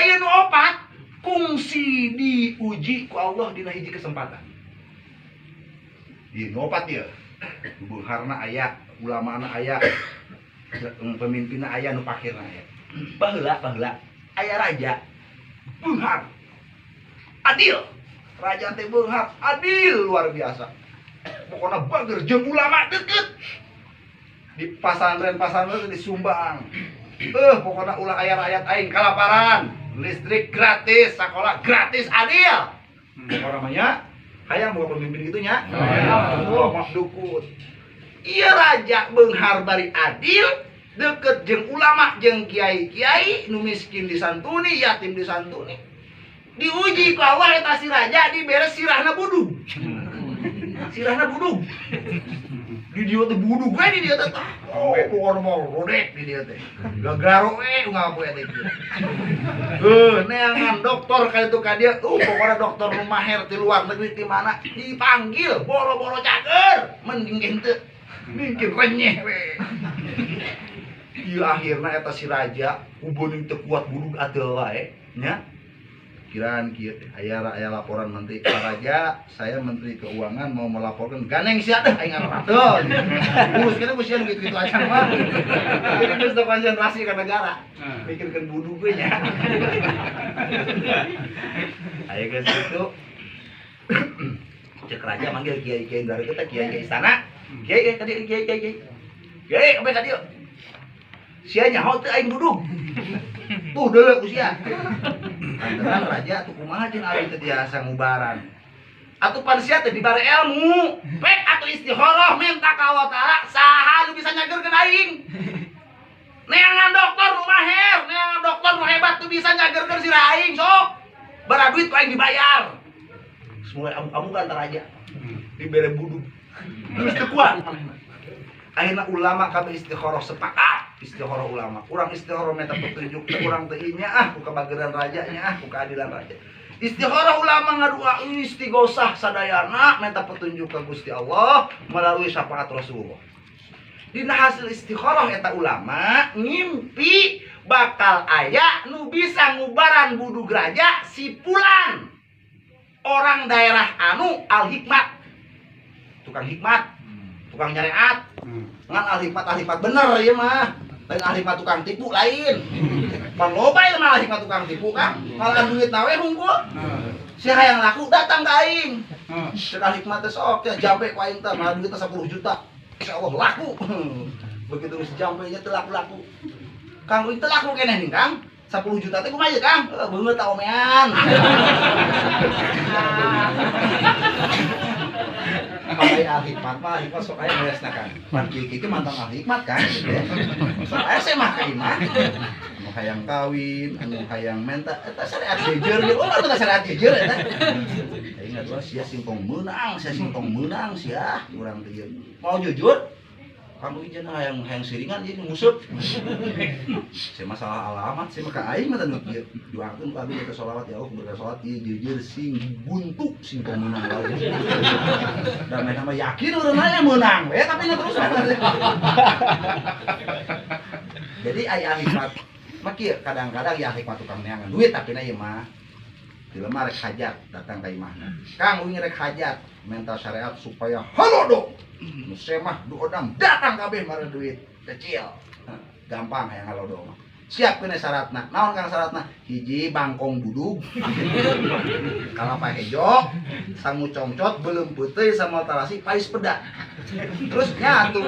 Da ieu nu opat kungsi diuji ku Allah dina hiji kesempatan. Ieu nu opat ieu. Nu beungharna aya, ulamana aya, pemimpinna aya, nu pakirna aya. Baheula aya raja beunghar adil. Raja teh beunghar adil luar biasa. Pokona bager jeung ulama deket. Di pasantren-pasantren disumbang. Pokona ulah aya rakyat aing kalaparan, listrik gratis, sekolah gratis, adil. Pokona mah nya hayang boga pemimpin kitu nya. Ulama dukut. Ieu raja beunghar bari adil, deket jeung ulama jeung kiai-kiai, nu miskin disantuni, yatim disantuni. Diuji ku Allah eta si raja dibere sirahna budug. Sirahna budug. Di dieu teh budug we di dieu teh. Oh, pokona mah rodek di dieu teh. Gagaro we unggal poe teh kieu. Neangan dokter ka ditu ka dieu, pokona dokter nu maher ti luar negeri ti mana dipanggil boro-boro cager, mending ge henteu. Mungkin renyeh we. Ieu akhirna eta si raja kubening teu kuat budug ateul wae nya. Kiraan kieu aya laporan menteri Pak Raja, saya Menteri Keuangan mau melaporkan ganeng sia deh aing ngarateul. Urus kana ku sia gitu-gitu aja mah. Jadi geus teu konsentrasi ka negara. Mikirkeun budug we nya. Aya geus kitu. Cek raja manggil kiai-kiai dari kita kiai-kiai istana. Kiai ka dieu kiai kiai. Kiai kabeh ka dieu. Sia nyaho teu aing budug. Tuh deuleu ku sia. Lantaran raja tuh kumaha jeung aing teu tiasa ngubaran. Atuh pan sia teh dibare ilmu. Pek atuh istikharah minta ka Allah Taala saha nu bisa nyageurkeun aing. Neangan dokter nu maher, neangan dokter nu hebat tuh bisa nyageurkeun sirah aing sok. Bara duit ku aing dibayar. Semua amuk-amukan antara raja. Dibere budug. Geus teu kuat. Akhirna ulama kabeh istikharah sepakat. Istikharah ulama. Urang istikharah minta petunjuk teh urang teh inya ah ku kabageran raja nya ah ku keadilan raja. Istikharah ulama ngadua istighosah sadayana minta petunjuk ka Gusti Allah melalui syafaat Rasulullah. Dina hasil istikharah eta ulama ngimpi bakal aya nu bisa ngubaran budug raja si pulan. Orang daerah anu al hikmat. Tukang hikmat, tukang nyareat. Ngan al hikmat bener ieu mah. Lain al hikmat tukang tipu lain. Pan loba ieu mah al hikmat tukang tipu Kang. Malah duit nawe hungkul. Sia hayang laku datang ka aing. Cek al hikmat teh sok teh jampe ku aing teh malah duitna 10 juta. Insyaallah laku. Begitu geus jampe nya teu laku-laku. Kang teu laku keneh nih Kang. 10 juta teh kumaha ieu Kang? Beungeut ta omean. Kamari al hikmat mah al hikmat sok aya beresna Kang. Pan kieu kieu mantan al hikmat kan gitu ya. Sok aya saya mah ka imah. Anu hayang kawin, anu hayang menta eta syariat jejer gitu. Oh, eta syariat jejer eta. Aing atuh sia singkong meunang, sia singkong meunang sia urang teh ieu. Mau jujur? Kang ieu hayang hayang siringan ieu nguseup. Saya masalah alamat, saya mah ka aing mah teu kieu. Doakeun ku abdi eta sholawat ya Allah berkah sholawat ieu jejer sing buntu sing tong meunang wae. Da meh mah yakin urang nya meunang we tapi nya terus. Jadi aya hikmat mah kieu kadang-kadang ya hikmat tukang neangan duit tapi na ieu mah dilema rek hajat datang ka imahna. Kang uing rek hajat minta syariat supaya halodo. Nu semah du odang datang kabeh mare duit kecil. Gampang hayang halodo mah. Siap kena syaratna. Naon Kang syaratna? Hiji bangkong budug. Kalapa hejo, sangu congcot, belum putih sama tarasi pais peda. Terus nyatu.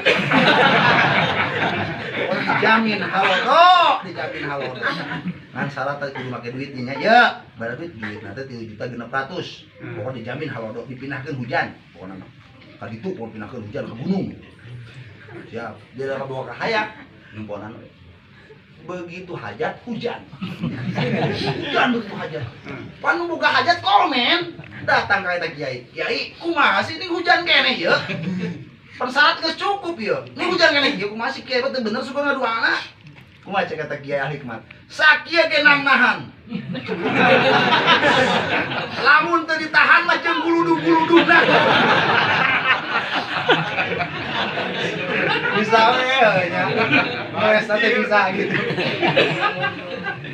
Dijamin halodo, dijamin halodo. Ngan syarat teh kudu make duit nya ye. Bara duit duitna teh 3.600.000. Pokoknya dijamin halodo dipindahkeun hujan pokona mah. Ka ditu pokona pindahkeun hujan ke gunung. Siap. Dia bawa ka hayang nemponan we. Begitu hajat hujan. Hujan begitu hajat. Pan buka hajat komen datang ka eta kiai. Kiai kumaha sih ini hujan keneh ye? Persyarat geus cukup ye. Ini hujan keneh ye kumaha sih kiai teh bener suka ngaduana. Kumaha cek kata kiai al hikmat. Sakieu ge nang nahan. Lamun teu ditahan mah jeung guludug-guludugna. Bisa we nya. Beres teh bisa gitu.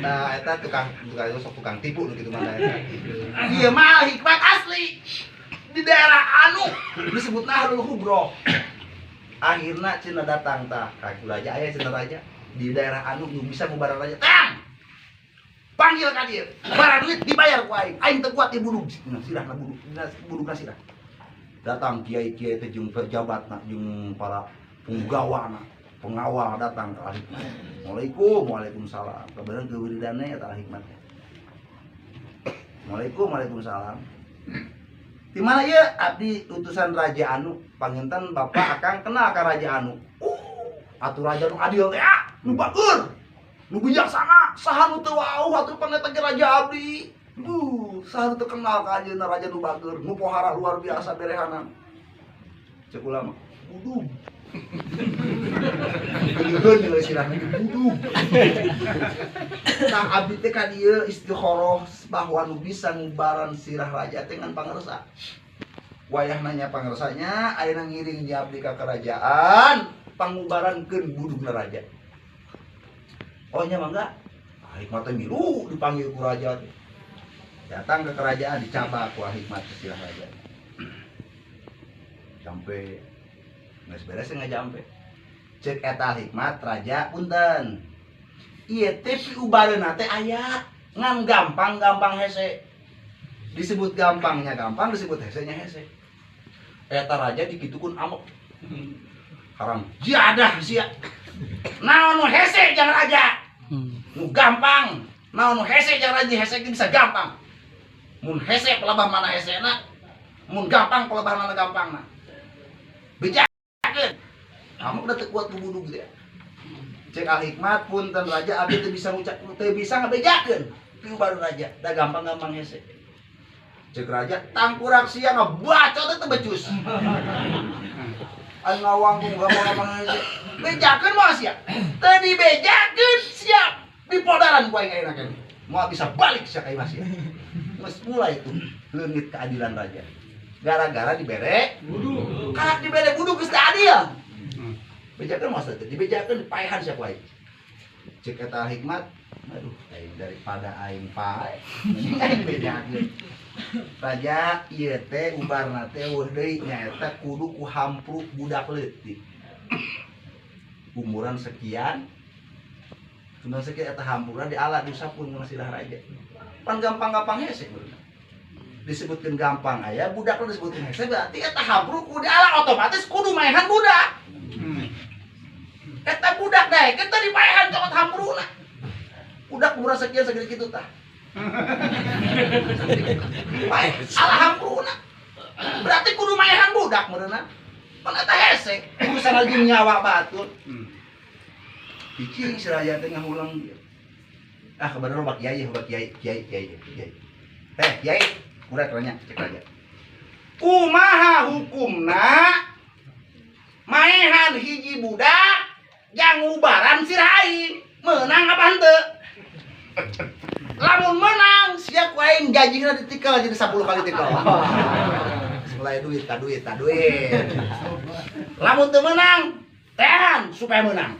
Nah, eta tukang tukang sok tukang tipu nu kitu mah eta. Ieu mah hikmat asli. Di daerah anu disebutna Ahlul Khubroh. Akhirna cenah datang tah ka raja aya cenah raja di daerah anu nu bisa ngubaran raja. Tang! Panggil ka dieu. Bara duit dibayar ku aing. Aing teu kuat dibudug. Nah, sirahna budug, budugna sirah. Datang kiai-kiai teh jeung pejabatna jeung para punggawana, pengawal datang ke Al-Hikmat. Assalamualaikum, waalaikumsalam. Kebetulan ke wiridannya eta Al-Hikmat. Assalamualaikum, waalaikumsalam. Di mana ya abdi utusan raja anu, panginten bapak akang kenal ka raja anu. Atuh raja nu adil teh ah, nu bager, nu bijaksana, saha nu teu wauh atuh paneta ge raja abdi. Saha nu teu kenal ka anjeunna raja nu bager, nu pohara luar biasa berehanan. Cek ulama, budug. Geuheun deui sirahna budug. Tah abdi teh ka dieu istikharah bahwa nu bisa ngubaran sirah raja teh ngan pangersa. Wayah nanya pangersanya, ayeuna ngiring di abdi ka kerajaan, pangubarankeun budugna raja. Oh nya mangga. Ah, hikmat teh milu dipanggil ku raja teh. Datang ke kerajaan dicabak ku hikmat ke sirah raja. Sampai geus beres nggak jampe. Cek eta hikmat raja punten. Ieu teh piubareunna teh aya ngan gampang-gampang hese. Disebut gampangnya gampang, disebut hesenya hese. Eta raja dikitukeun amok. Haram jadah sia. Naon nu hese jang raja? Nu gampang. Naon nu hese jang raja hese bisa gampang. Mun hese pelebah mana hesena, mun gampang pelebah mana gampangna. Bejakeun. Kamu udah teu kuat kubudu gitu ya. Cek al hikmat punten raja abdi teu bisa ngucap teu bisa ngabejakeun. Piubareun raja, da gampang-gampang hese. Cek raja tangkurak sia ngebacot teh teu becus. Aing ngawangkung gampang-gampang hese. Bejakeun moal sia. Teu dibejakeun siap. Dipodaran ku aing ayeuna keneh. Moal bisa balik sia ka imah sia. Geus mulai tuh leungit keadilan raja. Gara-gara dibere budug. Karak dibere budug geus teu adil. Bejakeun moal teh dibejakeun dipaehan sia ku aing. Cek eta hikmat, aduh aing daripada aing pae, mending aing bejakeun. Raja ieu teh ubarna teh eueuh deui nyaeta kudu ku hampru budak leutik. Umuran sekian, umuran sekian eta hampurna diala diusapkeun kana sirah raja. Pan gampang-gampang hese beurna. Disebutkeun gampang aya budak disebutkeun hese berarti eta hampru kudu diala otomatis kudu maehan budak. Eta budak daekeun teh dipaehan cokot hampruna. Budak umuran sekian segede kitu tah. Paeh ala hampruna. Berarti kudu maehan budak meureunna. Pan eta hese, urusan jeung nyawa batur. Cicing si raja teh ngahulang dia. Ah kebenaran loba kiai, loba kiai, kiai, kiai, kiai. Eh, kiai, kurat nanya cek raja. Kumaha hukumna maehan hiji budak jang ngubaran sirah aing, meunang apa henteu? Lamun menang, sia ku aing gajihna ditikal jadi 10 kali tikal. Mulai duit, ta duit, ta duit. Lamun teu menang, tehan supaya menang.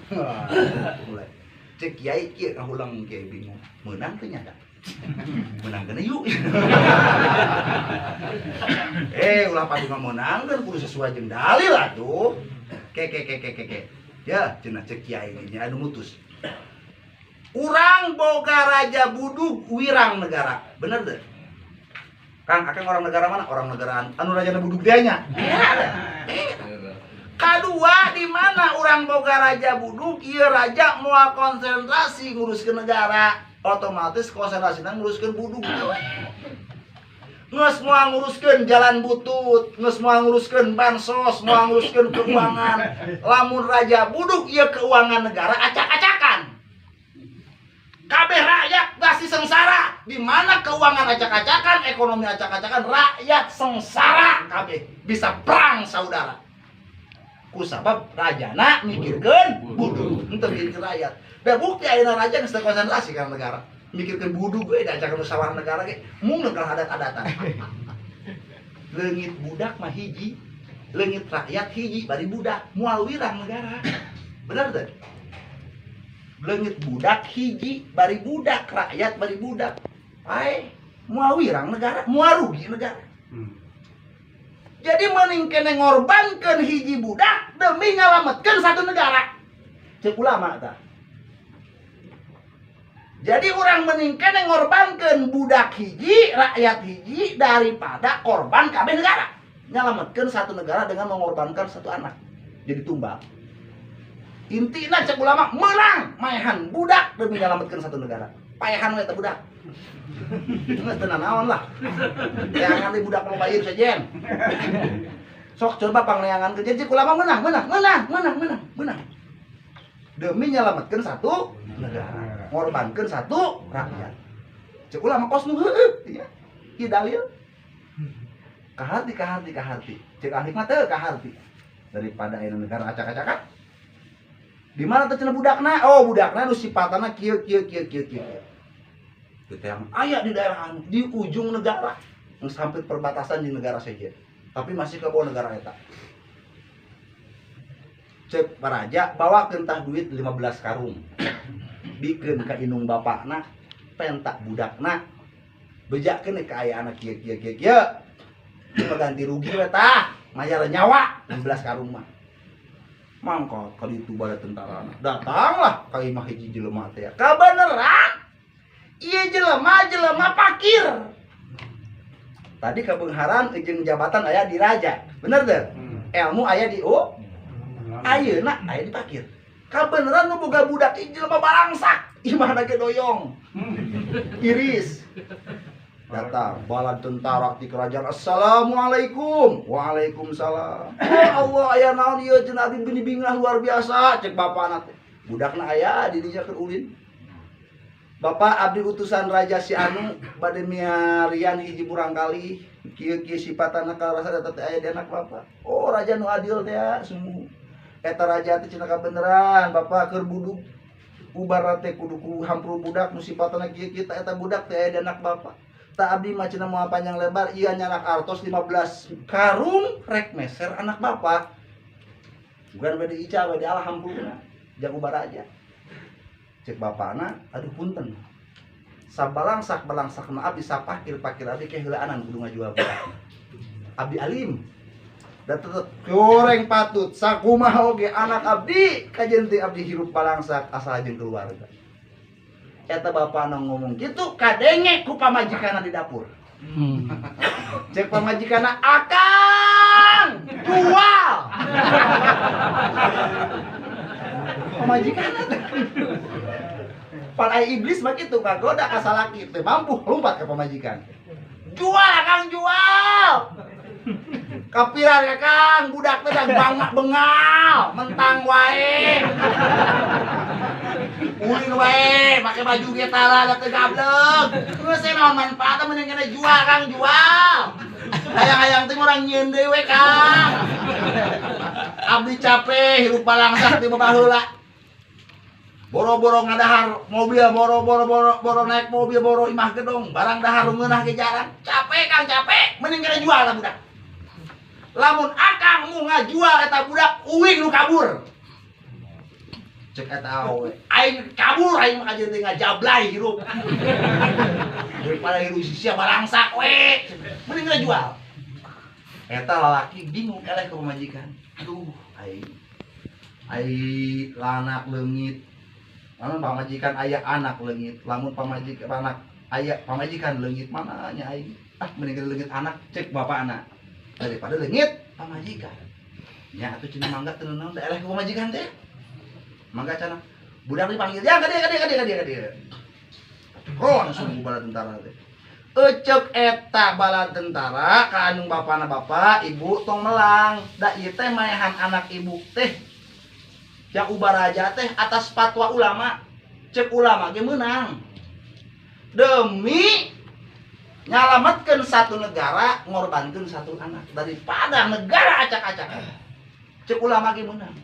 Mulai. Cek kiai kieu kahulang kiai bingung. Menang teu nyada. Menang kena yuk. Ulah padu menang kan kudu sesuai jeung dalil atuh. Ke ke ke ke ke ke. Ya, cenah cek kiai nya anu mutus. Urang boga raja budug wirang negara. Bener teu? Kang, akang orang negara mana? Orang negara anu rajana budug teh nya. Kadua di mana urang boga raja budug, ieu raja moal konsentrasi nguruskeun negara, otomatis konsentrasina nguruskeun budug teh we. Geus moal nguruskeun jalan butut, geus moal nguruskeun bansos, moal nguruskeun keuangan. Lamun raja budug ieu keuangan negara acak-acakan. Kabeh rakyat pasti sengsara. Di mana keuangan acak-acakan, ekonomi acak-acakan, rakyat sengsara kabeh. Bisa perang saudara. Kusabab rajana mikirkeun budug, henteu mikirkeun rakyat. Da bukti ayeuna raja geus teu konsentrasi kana negara. Mikirkeun budug we diajakan musyawarah negara ge mung kana adat-adatan. Leungit budak mah hiji, leungit rakyat hiji bari budak moal wirang negara. Bener teu? Leungit budak hiji bari budak rakyat bari budak. Paeh moal wirang negara, moal rugi negara. Jadi mending kene ngorbankeun hiji budak demi nyalametkeun satu negara. Cek ulama tah. Jadi orang mending kene ngorbankeun budak hiji, rakyat hiji daripada korban kabeh negara. Nyalametkeun satu negara dengan mengorbankan satu anak. Jadi tumbal. Intina cek ulama menang maehan budak demi nyalametkeun satu negara. Paehan we teh budak. Geus teu naon lah. Neangan deui budak loba ieu sejen. Sok coba pangneangan ke jadi ulama menang, menang, menang, menang, menang, menang. Demi nyalametkeun satu negara, ngorbankeun satu rakyat. Cek ulama kos nu heueuh, ya. Ieu dalil. Kaharti, kaharti, kaharti. Cek ahli mah teu kaharti. Daripada ayeuna negara acak-acakan. Di mana teh cenah budakna? Oh, budakna nu sifatna kieu kieu kieu kieu kieu. Kita yang aya di daerah anu, di ujung negara, sampai perbatasan di negara saja. Tapi masih ke bawah negara eta. Cek paraja bawa kentah duit 15 karung. Bikeun ka indung bapakna, pentak budakna. Bejakeun ka aya anak kieu kieu kieu kieu. Ieu ganti rugi we tah, mayar nyawa 15 karung mah. Mangka ka ditu bala tentara. Datanglah ka imah hiji jelema teh. Kabeneran ieu jelema-jelema pakir. Tadi kabeungharan jeung jabatan aya di raja. Bener teu? Ilmu aya di U. Ayeuna aya di pakir. Kabeneran nu boga budak ieu jelema balangsak. Imahna ge doyong. Iris. Datang bala tentara di kerajaan. Assalamualaikum. Waalaikumsalam. Oh Allah aya naon ieu cenah abdi bini bingah luar biasa cek bapana teh. Budakna aya di dinya keur ulin. Bapak abdi utusan raja si anu bade miarian hiji murangkalih kieu kieu sipatana karasa eta teh aya di anak bapak. Oh raja nu adil teh sungguh. Eta raja teh cenah kabeneran bapak keur buduk ubar teh kudu ku hampru budak nu sipatana kieu kieu eta budak teh aya di anak bapak. Tak abdi mah cenah moal panjang lebar ieu nyanak artos 15 karung rek meser anak bapak. Bukan bade ica bade alah hampruna jago baraja. Cek bapana aduh punten. Sabalangsak balangsak na abdi sapakir-pakir abdi ke heulaanan kudu ngajual budak. Abdi alim. Da tetep goreng patut sakumaha oge anak abdi kajen teh abdi hirup balangsak asal jeung keluarga. Eta bapana ngomong gitu kadenge ku pamajikanna di dapur. Cek pamajikanna akang jual. Pamajikanna teh. Pan aya iblis mah kitu kagoda ka salaki teu mampu lompat ka pamajikan. Jual akang jual. Kapiran ka kang budak teh da bengal mentang wae. Ulin wae make baju ge tara da teu gablek. Geus naon manfaatna mending kena jual kang jual. Hayang-hayang teh urang nyieun deui we kang. Abdi capek hirup balangsak ti baheula. Boro-boro ngadahar mobil, boro-boro boro naik mobil, boro imah gedong, barang dahar ngeunah ge jarang. Capek kang capek, mending kena jual eta budak. Lamun akang mu ngajual eta budak, uing nu kabur. Cek eta awe, aing kabur aing mah kajeun teh ngajablay hirup. Daripada hirup sia balangsak we, mending kena jual. Eta lalaki bingung eleh ke pamajikan. Aduh, aing aing lanak leungit. Lamun pamajikan aya anak leungit, lamun pamajikan anak aya pamajikan leungit mana nya aing. Ah mending leungit anak cek bapak anak daripada leungit pamajikan. Nya atuh cenah mangga teu naon da eleh ku pamajikan teh. Mangga cenah budak dipanggil ya ka dieu ka dieu ka dieu ka dieu ka dieu. Oh langsung ku bala tentara teh. Ecek eta bala tentara ka anu bapana bapak ibu tong melang da ieu teh maehan anak ibu teh. Yang ubaraja teh atas fatwa ulama, cek ulama ge meunang. Demi nyalametkeun satu negara, ngorbankeun satu anak daripada negara acak-acakan. Cek ulama ge meunang.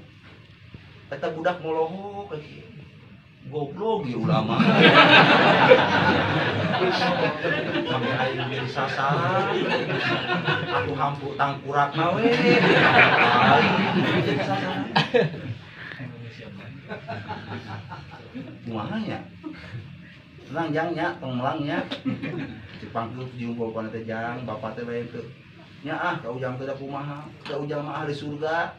Eta budak molohok kieu. Goblok ieu ulama. Make aing jadi sasaran. Aku hampu tangkurakna we. Aing jadi sasaran. Kumaha nya? Tenang jang nya, tong melang nya. Cipangkeun jeung bapana teh jang, bapak teh lain teu. Nya ah, ka ujang teh da kumaha? Da ujang mah ahli surga.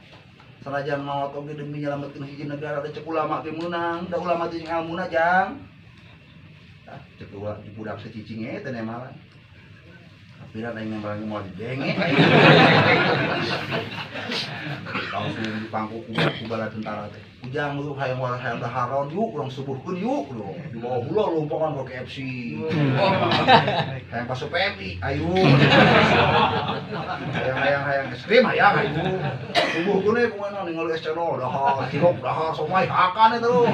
Sanajan maot oge demi nyelametkeun hiji negara da cek ulama ge meunang, da ulama teh jeung ilmuna jang. Ah, cek budak secicing e teh nemalan. Kapiran aing nembalan moal didenge. Langsung dipangku ku bala tentara teh. Ujang lu hayang war hayang daharon yuk, urang subuhkeun yuk. Dibawa heula lompongan ke KFC. Hayang bakso PMI, ayo. Hayang hayang es krim hayang ayo. Subuhkeun we kumaha ningali es cendol dahar, cilok dahar, somai hakan eta lu.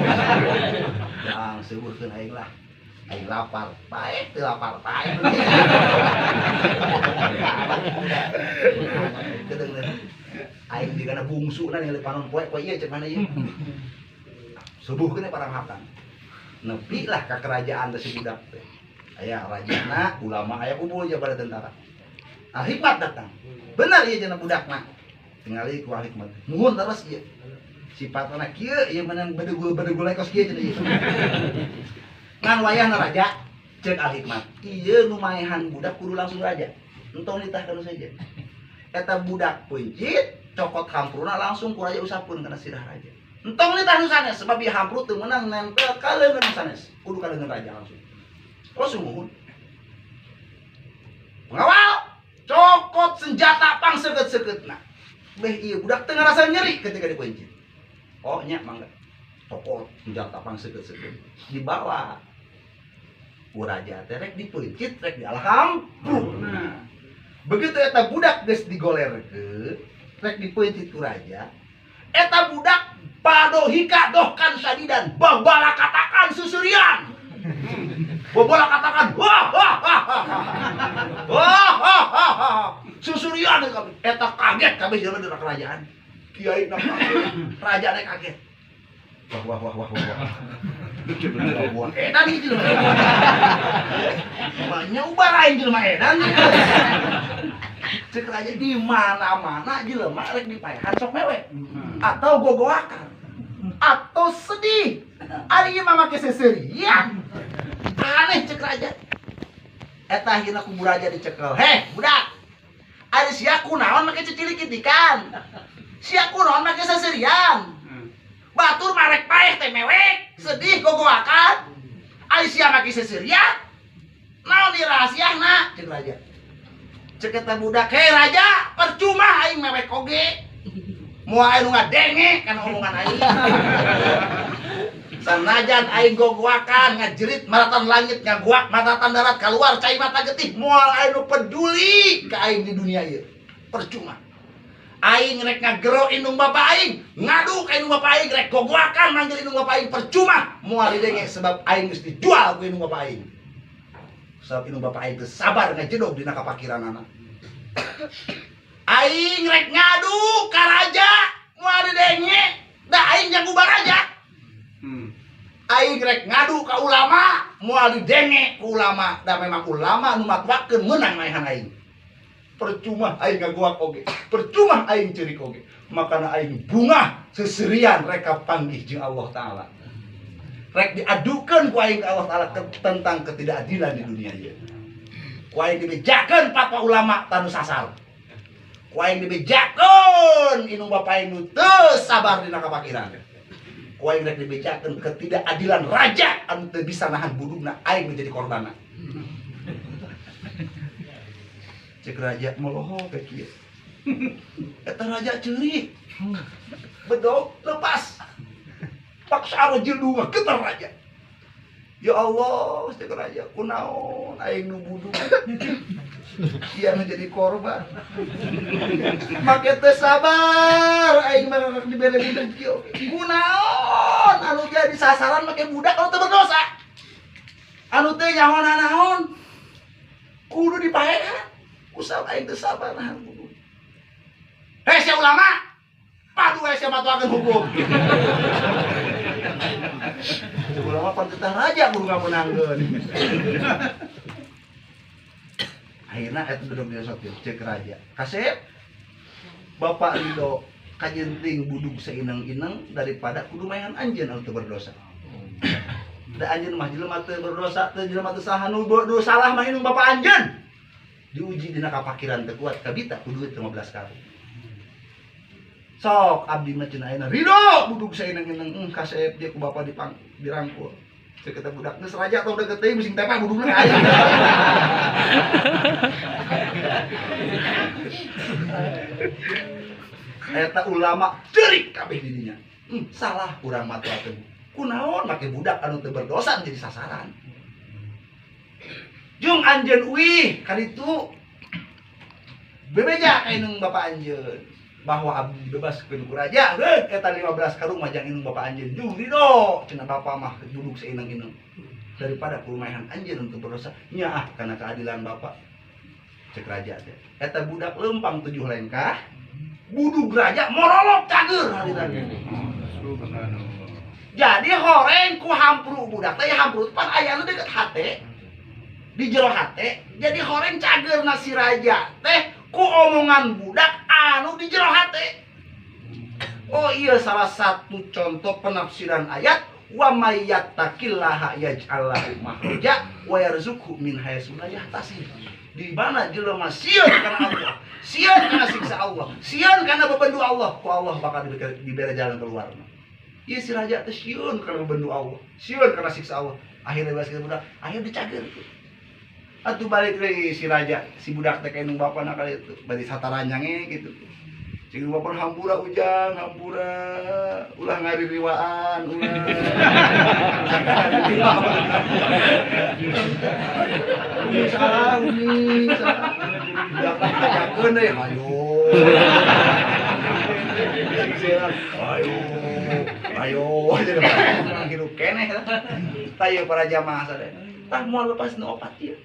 Jang subuhkeun aing lah. Aing lapar, paeh teu lapar, paeh. Aing digana bungsu na ningali panon poe poe ieu cek mana ieu. Subuhkeun parang hakan. Nepi lah ka kerajaan teh si budak teh. Aya rajana, ulama aya kumpul aja pada tentara. Al hikmat datang. Benar ieu cenah budakna. Tingali ku al hikmat. Nuhun terus ieu. Sifatna kieu ieu menang bedegul-bedegul kos kieu cenah ieu. Ngan wayahna raja cek al hikmat. Ieu nu maehan budak kudu langsung raja. Entong nitah kana saja. Eta budak peuncit cokot hampruna langsung ku raja usapkeun kana sirah raja. Entong nitah nu sanes sebab ieu hampru teu meunang nempel ka leungeun nu sanes. Kudu ka leungeun raja langsung. Langsung muhun. Pengawal cokot senjata pangseukeut-seukeutna. Beh ieu budak teu ngarasa nyeri ketika dipeuncit. Oh nya mangga. Cokot senjata pangseukeut-seukeut dibawa. Ku raja teh rek dipeuncit rek dialhampru. Begitu eta budak geus digolerkeun, rek dipeuncit ku raja, eta budak padohika dohkan sadidan, babala katakan susurian. Babala katakan wah wah wah wah wah wah susurian kami. Eta kaget kabeh jelema di kerajaan. Kiai na kaget, raja na kaget. Wah wah wah wah wah. Wah edan ieu jelema. Banyak ubah lain jelema edan. Cek raja di mana-mana jelema rek dipaehan sok mewek atau gogoakan atau sedih. Ari ieu mah make seserian. Aneh cek raja. Eta akhirna ku raja dicekel. Heh, budak. Ari sia kunaon make cicilikidikan? Sia kunaon make seserian? Batur mah rek paeh teh mewek, sedih gogoakan. Ari sia make seserian? Naon di rahasiana? Cek raja. Cek eta budak, hei raja, percuma aing mewek oge. Moal aya nu ngadenge kana omongan aing. Sanajan aing gogoakan ngajerit maratan langit ngaguak maratan darat keluar cai mata getih moal aya nu peduli ka aing di dunia ieu. Percuma. Aing rek ngagero indung bapa aing, ngadu ka indung bapa aing, rek gogoakan manggil indung bapa aing percuma moal didenge sebab aing geus dijual ku indung bapa aing. Sebab indung bapa aing teu sabar ngajedog dina kapakiranana. Aing rek ngadu ka raja moal didenge, da aing jang ubah raja. Aing rek ngadu ka ulama moal didenge ku ulama, da memang ulama nu matwakeun meunang maehan aing. Percuma aing ngaguak oge, percuma aing ceurik oge, makana aing bungah seserian rek kapanggih jeung Allah Taala. Rek diadukeun ku aing ka Allah Taala tentang ketidakadilan di dunia ieu. Ku aing dibejakeun fatwa ulama tanu sasar. Ku aing dibejakeun indung bapa aing nu teu sabar dina kapakiran. Ku aing rek dibejakeun ketidakadilan raja anu teu bisa nahan budugna aing menjadi korbanna. Cek raja melohok ka kieu. Eta raja ceurik. Bedog lepas. Paksa rajil dua getar raja. Ya Allah, cek raja kunaon aing nu budug. Ia menjadi korban. Make teu sabar aing mah dibere budak kieu. Kunaon anu jadi sasaran make budak anu teu berdosa. Anu teu nyaho nanaon. Kudu dipaehan. Usah aing teu sabar nahan kudu. Hei sia ulama, padu we sia matuakeun hukum. Ulama pan titah raja kudu ngamenangkeun. Akhirna eta bedog diosotkeun ceuk raja. Kasep Bapak ridho kajenting budug saineng-ineng daripada kudu maehan anjeun anu teu berdosa. Da anjeun mah jelema teu berdosa teu jelema teu saha nu salah mah indung bapa anjeun. Diuji dina kapakiran teu kuat kabita ku duit 15 karung. Sok abdi mah cenah ayeuna ridho budug saeneng-eneng kasep dia ku bapa dirangkul. Cek eta budak geus raja tong deket teuing bising tepa budugna ka aya. Eta ulama ceurik kabeh di dinya. Salah urang mah teh. Kunaon make budak anu teu berdosa jadi sasaran. Jung anjeun uih kaditu bebeja ka indung bapa anjeun bahwa abdi dibebaskeun ku raja heuh eta 15 karung mah jang indung bapa anjeun jung ridho cenah bapa mah duduk saineng-ineng daripada kumahan anjeun untuk berdosa nyaah kana keadilan bapa cek raja teh eta budak lempang 7 lengkah budug raja morolok cager harita. Jadi horeng ku hampru budak teh hampru pan aya nu deket hate di jero hate jadi horeng cager nasi raja teh ku omongan budak anu di jero hate. Oh iya salah satu contoh penafsiran ayat wa may yattaqillaha yaj'al lahu makhraja wa yarzuqhu min haitsu la yahtasib. Di mana jelema sieun kana Allah, sieun kana siksa Allah, sieun kana bebendu Allah, ku Allah bakal diberi jalan keluar. Ieu si raja teh sieun kana bebendu Allah, sieun kana siksa Allah. Akhirnya bebas budak, akhirnya dicager. Atuh balik deui si raja, si budak teh ka indung bapana kali itu, bari sataranyange gitu. Cing bapa hampura ujang, hampura, ulah ngaririwaan, ulah. Umi salah, umi salah. Budak teh ngajakeun deui, hayo. Ayo, ayo, jadi hirup keneh lah. Tah ieu para jamaah sadaya. Tah moal lepas nu opat ieu.